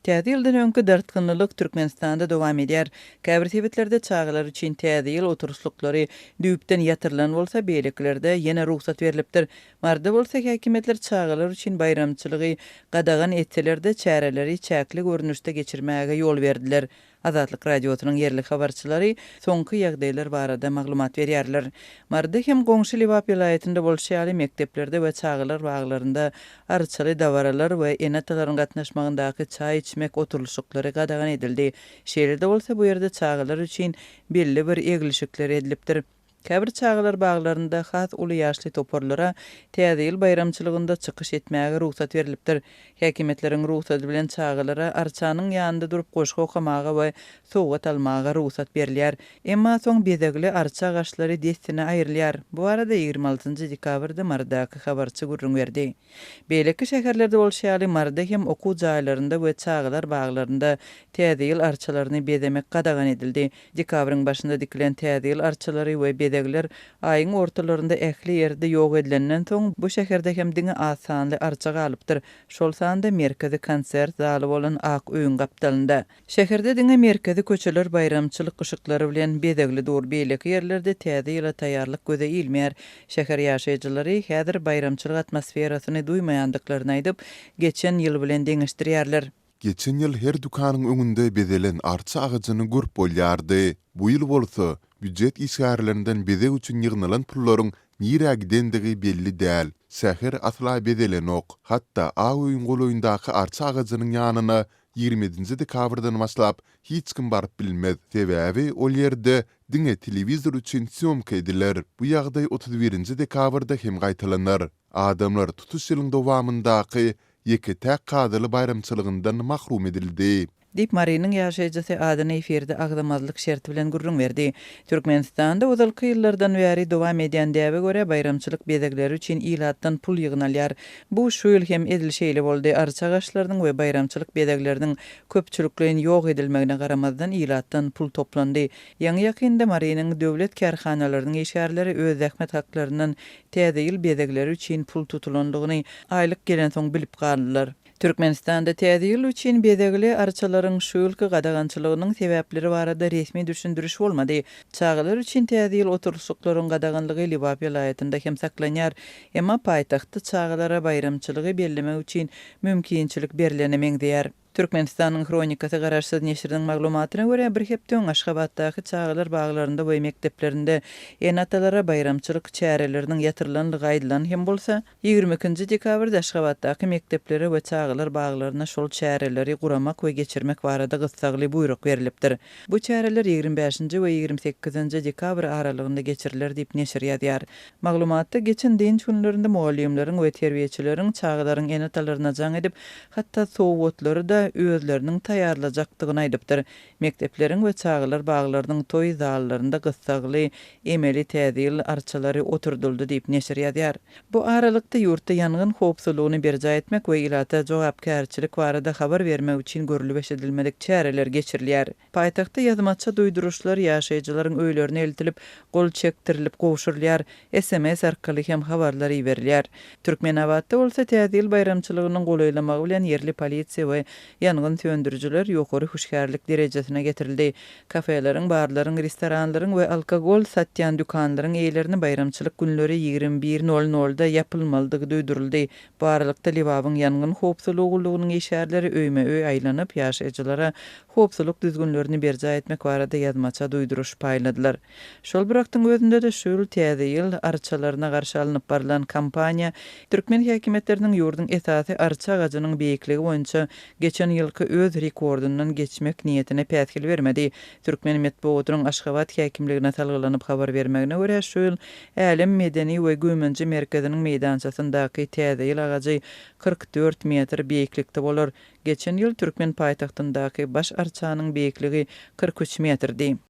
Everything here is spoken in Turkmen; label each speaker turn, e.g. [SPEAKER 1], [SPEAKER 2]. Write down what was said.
[SPEAKER 1] Täze ýyldan öňki dartgynlylyk Türkmenistanda dowam edýär. Käbir sebitlerde çagalar üçin Täze ýyl oturyşlyklary düýpden ýatyrylan bolsa, beýlekilerde ýene rugsat berlipdir. Maryda bolsa häkimiýetler çagalar üçin baýramçylygy gadagan etseler-de, çäreleri çäkli görnüşde geçirmäge ýol berdiler. Azatlyk Radiosynyň ýerli habarçylary soňky ýagdaýlar barada maglumat berýärler. Maryda hem goňşy Lebap welaýatynda bolşy ýaly, mekdeplerde we çagalar baglarynda arçaly dabaralar we ene-atalaryň gatnaşmagyndaky çaý içmek oturylyşyklary gadagan edildi. Şeýle-de bolsa, bu ýerde çagalar üçin belli bir eglişikler edilipdir. Käbir çagalar baglarynda has uly ýaşly toparlara Täze ýyl baýramçylygynda çykyş etmäge rugsat berlipdir. Häkimiýetleriň rugsady bilen çagalara arçanyň ýanynda durup goşgy okamaga we sowgat almaga rugsat berilýär. Emma soň bezegli arça agaçlary dessine aýrylýar. Bu barada 26 dekabrda Marydaky habarçy gürrüň berdi. Beýleki şäherlerde bolşy ýaly, Maryda hem okuw jaýlarynda we çagalar baglarynda Täze ýyl arçalaryny bezemek gadagan edildi. Dekabryň başynda dikilen Täze ýyl arçalary we bezegler aýyň ortalarynda ähli ýerde ýok edilenden soň, bu şäherde hem diňe az sanly arça galypdyr, şol sanda merkezi konsert zaly bolan Ak öýüň gapdalynda. Şäherde diňe merkezi köçeler baýramçylyk yşyklary bilen bezegli dur, beýleki ýerlerde Täze ýyla taýýarlyk göze ilmeýär. Şäher ýaşaýjylary häzir baýramçylyk atmosferasyny duýmaýandyklaryny aýdyp, geçen ýyl bilen deňeşdirýärler.
[SPEAKER 2] Geçen ýyl her dükanyň öňünde bezelen arça agajyny görüp bolýardy. Bu ýyl bolsa, býujet işgärlerinden bezeg üçin ýygnalan pullaryň nirä gidendigi belli däl. Şäher asla bezelenok. Hatda Ak öýüň golaýyndaky arça agajynyň ýanyna 27-nji dekabrdan başlap hiç kim baryp bilmez. Sebäbi ol ýerde diňe telewizor üçin sýomka ediler. Bu ýagdaý 31-nji dekabrda hem gaýtalanar. Adamlar tutuş ýylyň dowamyndaky ýeke-täk kadaly baýramçylygyndan mahrum edildi.
[SPEAKER 1] Diýip, Marynyň ýaşaýjysy adyny efirde agzamazlyk şerti bilen gürrüň berdi. Türkmenistanda ozalky ýyllardan bäri dowam edýän däbe görä, baýramçylyk bezegleri üçin ilatdan pul ýygnalýar. Bu şu ýyl hem edil şeýle boldy. Arça agaçlarynyň we baýramçylyk bezegleriniň köpçülikleýin ýok edilmegine garamazdan, ilatdan pul toplandy. Ýaňy-ýakynda Marynyň döwlet kärhanalarynyň işgärleri öz zähmet haklaryndan Täze ýyl bezegleri üçin pul tutulandygyny aýlyk gelensoň bilip galdylar. Türkmenistanda Täze ýyl üçin bezegli arçalaryň şu ýylky gadagançylygynyň sebäpleri barada resmi düşündiriş bolmady. Çagalar üçin Täze ýyl oturylyşyklaryň gadaganlygy Lebap welaýatynda hem saklanýar. Emma paýtagtda çagalara baýramçylygy bellemek üçin mümkinçilik berlene meňzeýär. Türkmenistanyň Hronikasy garaşsyz neşiriniň maglumatyna görä, bir hepde öň Aşgabatdaky çagalar baglarynda we mekdeplerinde ene-atalara baýramçylyk çäreleriniň ýatyrylandygy aýdylan hem bolsa, 22-nji dekabrda Aşgabatdaky mekdeplere we çagalar baglaryna şol çäreleri guramak we geçirmek barada gyssagly buýruk berlipdir. Bu çäreler 25-nji we 28-nji dekabr aralygynda geçiriler diýip, neşir ýazýar. Maglumatda geçen dynç günlerinde mugallymlaryň we terbiýeçileriň çagalaryň ene-atalaryna jaň edip, hatda sowgatlary-da özleriniň taýýarlajakdygyny aýdypdyr. Mekdepleriň we çagalar baglarynyň toý zallarynda gyssagly emeli Täze ýyl arçalary oturdyldy diýip, neşir ýazýar. Bu aralykda, ýurtda ýangyn howpsuzlygyny berjaý etmek we ilata jogapkärçilik barada habar bermek üçin görlüp-eşidilmedik çäreler geçirilýär. Paýtagtda ýazmaça duýduryşlar ýaşaýjylaryň öýlerine eltilip, gol çekdirilip gowşurylýar, sms arkaly hem habarlar iberilýär. Türkmenabatda bolsa Täze ýyl baýramçylygynyň golaýlamagy bilen ýerli polisiýa we ýangyn söndürijiler ýokary hüşgärlik derejesine getirildi. Kafeleriň, barlaryň, restoranlaryň we alkogol satýan dükanlaryň eýelerine baýramçylyk günleri 21 nol nolda ýapylmalydygy duýduryldy. Bu aralykda Lebabyň ýangyn howpsuzlygy gullugynyň işgärleri öýme-öý aýlanyp, ýaşaýjylara howpsuzlyk düzgünlerini berjaý etmek barada ýazmaça duýduryş paýladylar. Şol bir wagtyň özünde-de şu ýyl Täze ýyl arçalaryna garşy alnyp barlan kampaniýa türkmen häkimiýetleriniň ýurduň esasy arça agajynyň beýikligi boýunça geçen ýylky öz rekordyndan geçmek niýetine päsgel bermedi. Türkmen metbugatynyň Aşgabat häkimligine salgylanyp habar bermegine görä, şu ýyl Älem medeni we güýmenje merkeziniň meýdançasyndaky Täze ýyl agajy 44 metr beýiklikde bolar. Geçen ýyl türkmen paýtagtyndaky baş arçanyň beýikligi 43 metrdi.